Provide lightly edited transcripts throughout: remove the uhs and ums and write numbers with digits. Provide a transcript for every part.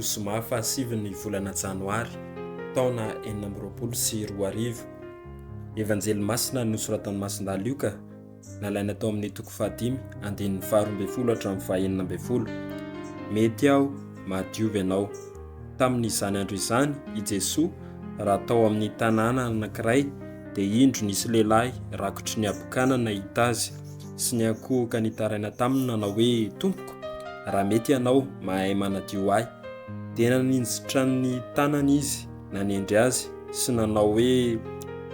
zoma fahasivin'ny volana janoary, taona 2026. Evanjely masina nosoratan'i Masindahy Lioka, nalaina tao amin'ny toko fahadimy, andininy faharoa ambin'ny folo hatramin'ny fahenina ambin'ny folo. Mety aho, mahadiova ianao. Tamin'izany andro izany, i Jesoa, raha tao amin'ny tanàna anankiray, dia indro nisy lehilahy rakotry ny habokana nahita azy sy niankohoka nitaraina taminy nanao hoe, Tompoko, raha mety ianao, mahay manadio ahy. Dia naninjitra ny tanany izy, nanendry azy, sy nanao hoe,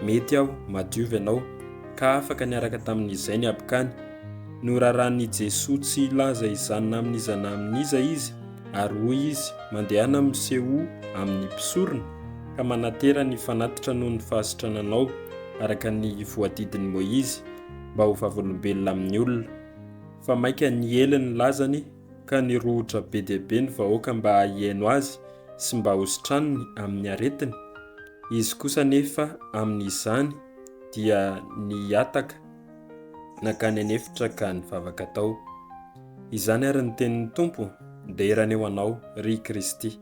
Mety aho, madiova ianao. Ka afaka niaraka tamin'izay ny habokany. Noraran'i Jesoa tsy hilaza izany na amin'iza na amin'iza izy, ary hoy izy, Mandehana misehoa amin'ny mpisorona, ka manatera ny fanatitra noho ny fahasitrananao, araka ny voadidin'i Môizy, mba ho vavolombelona amin'ny olona. Fa mainka niely ny lazany, ka nirohotra be dia be ny vahoaka mba hihaino azy sy mba hositraniny amin'ny aretiny. Izy kosa anefa amin'izany dia nihataka nankany an'efitra ka nivavaka tao. Izany ary ny tenin'ny Tompo, dera anie ho Anao, ry Kristy.